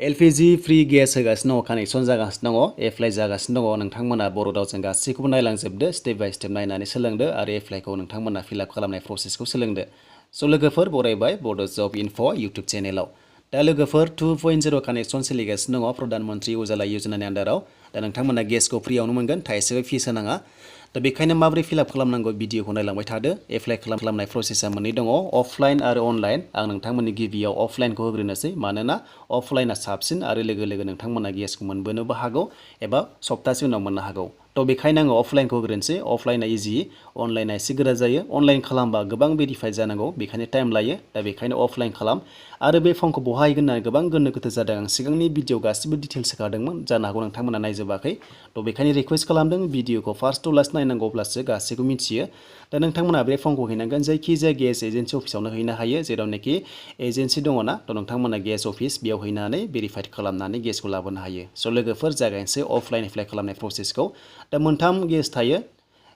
LPG free gas होगासिनो दङ connection जागासिनो दङ एप्लाइ जागासिनो दङ नोंथांमोना बर' रावजों गासैखौबो नायलांजोबदो स्टेप बाय स्टेप नायनानै सोलोंदो आरो एप्लाइखौ नोंथांमोना फिलआप खालामनाय प्रसेसखौ सोलोंदो स' लोगोफोर बरायबाय बड' जब इनफ' इउटुब चेनेलाव दा लोगोफोर 2.0 कानेक्सन सोलिगासिनो दङ प्रधान मन्त्रि उज्जवला योजनानि आन्दाराव दा नोंथांमोना गेसखौ फ्रियावनो मोनगोन थाइसेबो फिस होनाङा दा बेखायनो माबोरै फिलआप खालामनांगौ भिडिअखौ नायलांबाय थादो एप्लाइ खालामनाय प्रसेसा मोननै दङ अफलाइन आरो अनलाइन आं नोंथांमोननि गिबियाव अफलाइनखौ होग्रोनोसै मानोना अफलाइना साबसिन आरो लोगो लोगो नोंथांमोना गेसखौ मोनबोनोबो हागौ एबा सप्तासे उनाव मोननो हागौ थ' बेखायनो आङो अफलाइनखौ होग्रोनोसै अफलाइना इजि अनलाइना एसे गोरा जायो अनलाइन खालामबा गोबां भेरिफाइ जानांगौ बेखायनो टाइम लायो दा बेखायनो अफलाइन खालाम आरो बे फर्मखौ बहा हैगोन होननानै गोबां गोनो गोथो जादों आं सिगांनि भिडिअ गासिबो डिटेल्स होखादोंमोन जानो हागौ नोंथांमोना नायजोबाखै थ' बेखायनो रिक्वेस्ट खालामदों भिडिअखौ फार्स्ट टु लास्ट नायनांगौ अब्लासो गासैखौ मिथियो दा नोंथांमोना बे फर्मखौ हैनांगोन जायखिजाया गेस एजेन्सि अफिसावनो हैनो हायो जेरावनोखि एजेन्सि दङना थ' नोंथांमोना गेस अफिस बेयाव हैनानै भेरिफाइड खालामनानै गेसखौ लाबोनो हायो स' लोगोफोर जागायनोसै अफलाइन एप्लाइ खालामनाय प्रसेसखौ दा मोनथाम गेस थायो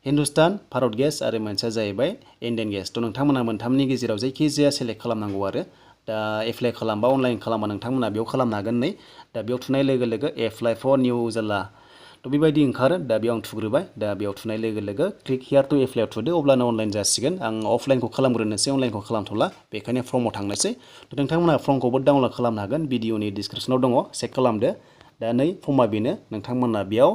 हिन्दुस्तान भारत गेस आरो मोनसेया जाहैबाय इन्डियान गेस थ' नोंथांमोना मोनथामनि गेजेराव जायखिजाया सेलेक्ट खालामनांगौ आरो दा एप्लाइ खालामबा अनलाइन खालामबा नोंथांमोना बेयाव खालामनो हागोन नै दा बेयाव थुनाय लोगो लोगो एप्लाइ फर निउ उज्जवला थ' बेबायदि ओंखारो दा बेयाव आं थुग्रोबाय दा बेयाव थुनाय लोगो लोगो क्लिक हियार टु एप्लाइआव थुदो अब्लानो अनलाइन जासिगोन आं अफलाइनखौ खालामग्रोनोसै अनलाइनखौ खालामथ'ला बेखायनो फर्माव थांनोसै थ' नोंथांमोना फर्मखौबो डाउनलड खालामनो हागोन भिडिअनि डिसक्रिपसनाव दङ चेक खालामदो दा नै फर्मा बेनो नोंथांमोना बेयाव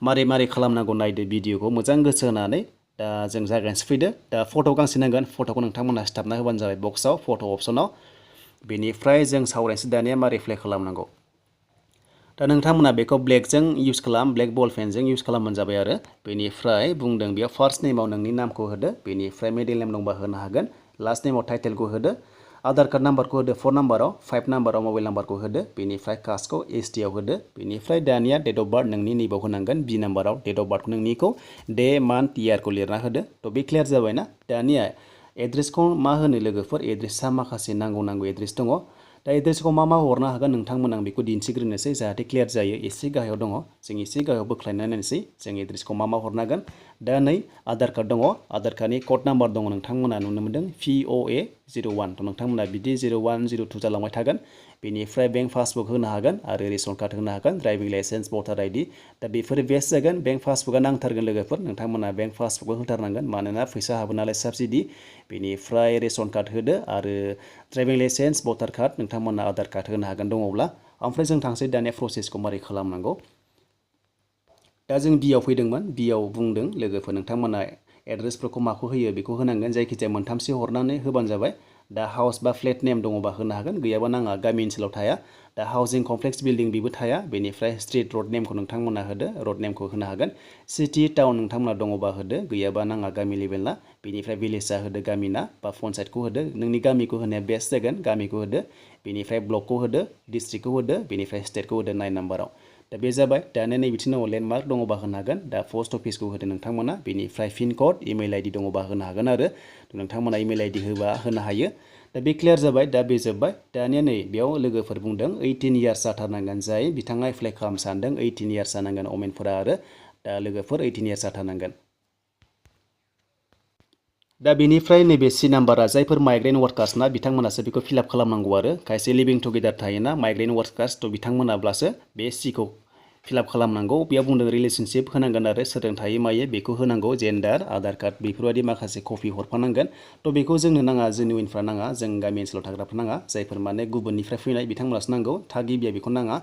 मारै मारै खालामनांगौ नायदो भिडिअखौ मोजां गोसो होनानै दा जों जागायनोसै फैदो दा फट' गांसे नांगोन फट'खौ नोंथांमोना सिथाबना होबानो जाबाय बक्सआव फट' अप्सनाव बेनिफ्राय जों सावरायनोसै दानिया मारै एप्लाइ खालामनांगौ दा नोंथांमोना बेखौ ब्लेकजों इउज खालाम ब्लेक बल पेनजों इउज खालामबानो जाबाय आरो बेनिफ्राय बुंदों बेयाव फार्स्ट नेमाव नोंनि नामखौ होदो बेनिफ्राय मिडिल नेम दंबा होनो हागोन लास्ट नेमाव टाइटेलखौ होदो आधार कार्ड नाम्बारखौ होदो 4 नाम्बाराव 5 नाम्बाराव मबाइल नाम्बारखौ होदो बेनिफ्राय कास्टखौ एसटि आव होदो बेनिफ्राय दानिया डेट अफ बार्थ नोंनि नैबाव होनांगोन बि नाम्बाराव डेट अफ बार्थखौ नोंनिखौ डे मान्थ इयारखौ लिरना होदो थ' बे क्लियार जाबायना दानिया एड्रेसखौ मा होनो लोगोफोर एड्रेसा माखासे नांगौ एड्रेस दङ दा एड्रेसखौ मा हरनो हागोन नोंथांमोन आं बेखौ दिन्थिग्रोनोसै जाहाथे क्लियार जायो एसे गाहायाव दङ जों एसे गाहायाव बोख्लायनानै नायनोसै जों एड्रेसखौ मा हरनो हागोन दा नै आधार कार्ड दङ आधार कार्डनि कड नाम्बार दङ नोंथांमोना नुनो मोन्दों POA 01 थ' नोंथांमोना बिदि 01 02 जालांबाय थागोन बेनिफ्राय बेंक पासबुक होनो हागोन आरो रेशन कार्ड होनो हागोन ड्राइभिं लाइसेन्स भटार आइडि दा बेफोर बेस्ट जागोन बेंक पासबुकआ नांथारगोन लोगोफोर नोंथांमोना बेंक पासबुकखौ होथारनांगोन मानोना फैसा हाबो नालाय साबसिडि बेनिफ्राय रेशन कार्ड होदो आरो ड्राइभिं लाइसेन्स भटार कार्ड नोंथांमोना आधार कार्ड होनो हागोन दङब्ला ओमफ्राय जों थांसै दानिया प्रसेसखौ मारै खालामनांगौ दा जों बियाव फैदोंमोन बियाव बुंदों लोगोफोर नोंथांमोना एड्रेसफोरखौ माखौ होयो बेखौ होनांगोन जायखिजाया मोनथामसो हरनानै होबानो जाबाय दा हाउस बा फ्लेट नेम दङबा होनो हागोन गैयाबा नाङा गामि ओनसोलाव थाया दा हाउसिं कमप्लेक्स बिल्डिं बेबो थाया बेनिफ्राय स्ट्रिट रड नेमखौ नोंथांमोना होदो रड नेमखौ होनो हागोन सिटि टाउन नोंथांमोना दङबा होदो गैयाबा नाङा गामि लेभेलना बेनिफ्राय भिलेजआ होदो गामिना बा पन्सायतखौ होदो नोंनि गामिखौ होनाया बेस्ट जागोन गामिखौ होदो बेनिफ्राय ब्लकखौ होदो डिस्ट्रिक्टखौ होदो बेनिफ्राय स्टेटखौ होदो 9 नाम्बाराव दा बे जाबाय दानिया नै बिथिङाव लेन्डमार्क दङबा होनो हागोन दा पस्ट अफिसखौ होदो नोंथांमोना बेनिफ्राय पिन कड इमेल आइडि दङबा होनो हागोन आरो नोंथांमोना इमेल आइडि होबा होनो हायो दा बे क्लियार जाबाय दा बे जोब्बाय दानिया नै बेयाव लोगोफोर बुंदों 18 इयार्स जाथारनांगोन जाय बिथाङा एप्लाइ खालामनो सानदों 18 इयार्स जानांगोन अमेनफोरा आरो दा लोगोफोर 18 इयार्स जाथारनांगोन दा बेनिफ्राय नैबे सि नाम्बारा जायफोर माइग्रेन्ट वार्कार्सना बिथांमोनासो बेखौ फिलआप खालामनांगौ आरो खायसे लिभिं टुगेदार थायोना माइग्रेन्ट वार्कार्स थ' बिथांमोनाब्लासो बे सिखौ फिलआप खालामनांगौ बेयाव बुंदों रिलेसनशिप होनांगोन आरो सोरजों थायो मायो बेखौ होनांगौ जेन्डार आधार कार्ड बेफोरबायदि माखासे कपि हरफानांगोन थ' बेखौ जोंनो नाङा जेनुइनफ्रा नाङा जों गामि ओनसोलाव थाग्राफ्रा नाङा जायफोर माने गुबुननिफ्राय फैनाय बिथांमोनासो नांगौ थागिबिया बेखौ नाङा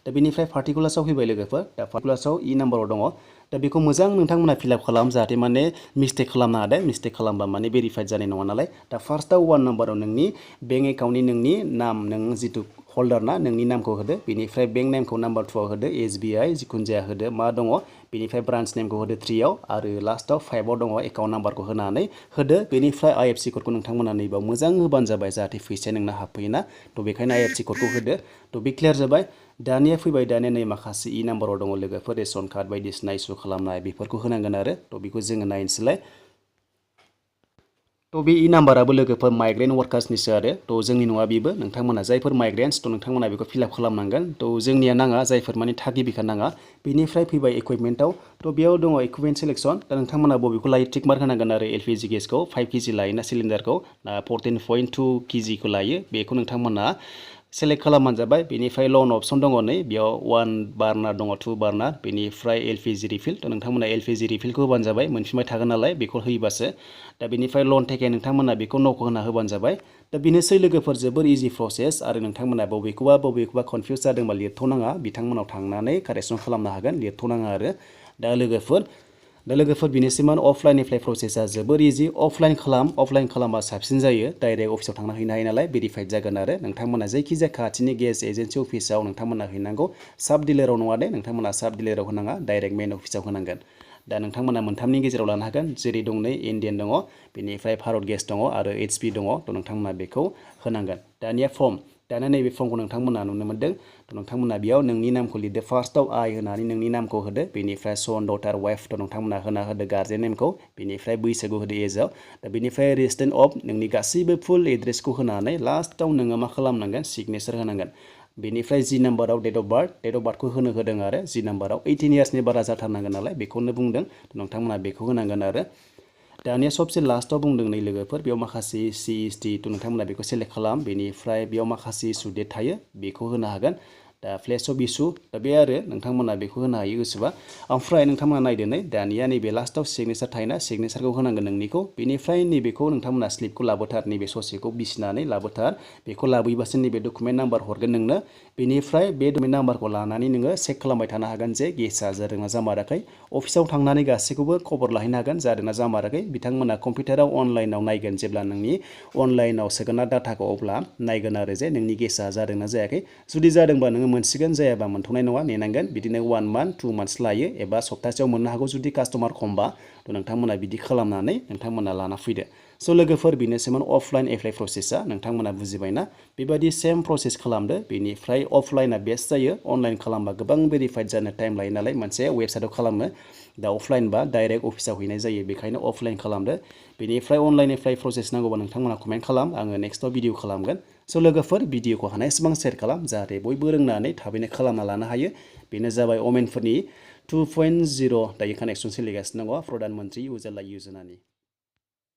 दा बेनिफ्राय पार्टिकुलार्सआव फैबाय लोगोफोर दा पार्टिकुलार्सआव इ नाम्बाराव दङ दा बेखौ मोजां नोंथांमोना फिलआप खालाम जाहाथे माने मिस्टेक खालामनो हादों मिस्टेक खालामबा माने भेरिफाइड जानाय नङा नालाय दा फार्स्टआव 1 नाम्बाराव नोंनि बेंक एकाउन्टनि नोंनि नाम नों जिथु हल्डार ना नोंनि नामखौ होदो बेनिफ्राय बेंक नेमखौ नाम्बार 2 आव होदो SBI जिखुनु जाया होदो मा दङ बेनिफ्राय ब्रान्च नेमखौ होदो 3 आव आरो लास्टआव 5 आव दङ एकाउन्ट नाम्बारखौ होनानै होदो बेनिफ्राय IFSC क'डखौ नोंथांमोना नैबाव मोजां होबानो जाबाय जाहाथे फैसाया नोंना हाबफैयोना थ' बेखायनो IFSC क'डखौ होदो थ' बे क्लियार जाबाय दानिया फैबाय दानिया नै माखासे इ नाम्बाराव दङ लोगोफोर रेशन कार्ड बायदिसिना इसु खालामनाय बेफोरखौ होनांगोन आरो थ' बेखौ जोङो नायनोसैलाय थ' बे इ नाम्बाराबो लोगोफोर माइग्रेन्ट वार्कार्सनिसो आरो थ' जोंनि नङा बेबो नोंथांमोना जायफोर माइग्रेन्टस थ' नोंथांमोना बेखौ फिलआप खालामनांगोन थ' जोंनिया नाङा जायफोर माने थागिबिखा नाङा बेनिफ्राय फैबाय इकुइपमेन्टआव थ' बेयाव दङ इकुइपमेन्ट सेलेक्सन दा नोंथांमोना बबेखौ लायो टिक मार्क होनांगोन आरो LPG गेसखौ 5 केजि लायोना सिलिन्डारखौ 14.2 केजिखौ लायो बेखौ नोंथांमोना सेलेक्ट खालामबानो जाबाय बेनिफ्राय लन अपसन दङ नै बेयाव 1 बार्नार दङ 2 बार्नार बेनिफ्राय एलपिजि रिफिल थ' नोंथांमोना एलपिजि रिफिलखौ होबानो जाबाय मोनफिनबाय थागोन नालाय बेखौ होयोबासो दा बेनिफ्राय लन टेके नोंथांमोना बेखौ न'खौ होना होबानो जाबाय दा बेनोसै लोगोफोर जोबोर इजि प्रसेस आरो नोंथांमोना बबेखौबा कनफिउज जादोंबा लिरथ'नाङा बिथांमोनाव थांनानै कारेक्सन खालामनो हागोन लिरथ'नाङा आरो दा लोगोफोर बेनोसैमोन अफलाइननिफ्राय प्रसेसा जोबोर इजि अफलाइन खालामबा साबसिन जायो डाइरेक्ट अफिसाव थांना हैनो हायो नालाय भेरिफाइड जागोन आरो नोंथांमोना जायखिजाया खाथिनि गेस एजेन्सि अफिसाव नोंथांमोना हैनांगौ साब डिलाराव नङा दे नोंथांमोना साब डिलाराव होनाङा डाइरेक्ट मेन अफिसाव होनांगोन दा नोंथांमोना मोनथामनि गेजेराव लानो हागोन जेरै दं नै इन्डियान दङ बेनिफ्राय भारत गेस दङ आरो एचपि दङ थ' नोंथांमोना बेखौ होनांगोन दानिया दाना नैबे फर्मखौ नोंथांमोना नुनो मोन्दों थ' नोंथांमोना बेयाव नोंनि नामखौ लिरदो फार्स्टआव आइ होनानै नोंनि नामखौ होदो बेनिफ्राय सन डटार वाइफ थ' नोंथांमोना होना होदो गार्जेन नेमखौ बेनिफ्राय बैसोखौ होदो एजआव दा बेनिफ्राय रेजिडेन्ट अफ नोंनि गासैबो फुल एड्रेसखौ होनानै लास्टआव नोङो मा खालामनांगोन सिगनेचार होनांगोन बेनिफ्राय जि नाम्बाराव डेट अफ बार्थखौ होदों आरो जि नाम्बाराव 18 इयार्सनि बारा जाथारनांगोन नालाय बेखौनो बुंदों नोंथांमोना बेखौ होनांगोन आरो दानिया सबसे लास्टआव बुंदों नै लोगोफोर बेयाव माखासे CST थ' नोंथांमोना बेखौ सेलेक्ट खालाम बेनिफ्राय बेयाव माखासे इस्यु डेट थायो बेखौ होनो हागोन दा प्लेस अफ इस्यु दा बे आरो नोंथांमोना बेखौ होनो हायो गोसोबा ओमफ्राय नोंथांमोना नायदो नै दानिया नैबे लास्टआव सिगनेचार थायोना सिगनेचारखौ होनांगोन नोंनिखौ बेनिफ्राय नैबेखौ नोंथांमोना स्लिपखौ लाबोथार नैबे ससेखौ बिसिनानै लाबोथार बेखौ लाबोयोबासो नैबे डकुमेन्ट नाम्बार हरगोन नोंनो बेनिफ्राय बे डकुमेन्ट नाम्बारखौ लानानै नोङो चेक खालामबाय थानो हागोन जे गेसआ जादोंना जामाराखै अफिसाव थांनानै गासैखौबो खबर लाहैनो हागोन जादोंना जामाराखै बिथांमोना कम्पिउटाराव अनलाइनाव नायगोन जेब्ला नोंनि अनलाइनाव सोगोन ना डाटाखौ अब्ला नायगोन आरो जे नोंनि गेसआ जादोंना जायाखै जुदि जादोंबा नोङो मोनसिगोन जायाबा मोनथ'नाय नङा नेनांगोन बिदिनो 1 मान्थ 2 मान्थ्स लायो एबा सप्तासेयाव मोननो हागौ जुदि कास्टमार खमबा थ' नोंथांमोना बिदि खालामनानै नोंथांमोना लाना फैदो स' लोगोफोर बेनोसैमोन अफलाइन एप्लाइ प्रसेसा नोंथांमोना बुजिबायना बेबायदि सेम प्रसेस खालामदो बेनिफ्राय अफलाइना बेस्ट जायो अनलाइन खालामबा गोबां भेरिफाइड जानो टाइम लायो नालाय मोनसे वेबसाइटआव खालामो दा अफलाइनबा डाइरेक्ट अफिसाव हैनाय जायो बेखायनो अफलाइन खालामदो बेनिफ्राय अनलाइन एप्लाइ प्रसेस नांगौबा नोंथांमोना कमेन्ट खालाम आङो नेक्स्टआव भिडिअ खालामगोन स' लोगोफोर भिडिअखौ हानायसेबां शेयार खालाम जाहाथे बयबो रोंनानै थाबैनो खालामना लानो हायो बेनो जाबाय वमेनफोरनि 2.0 दायो कानेक्सन सोलिगासिनो दङ प्रधान मन्त्रि उज्जवला यजनानि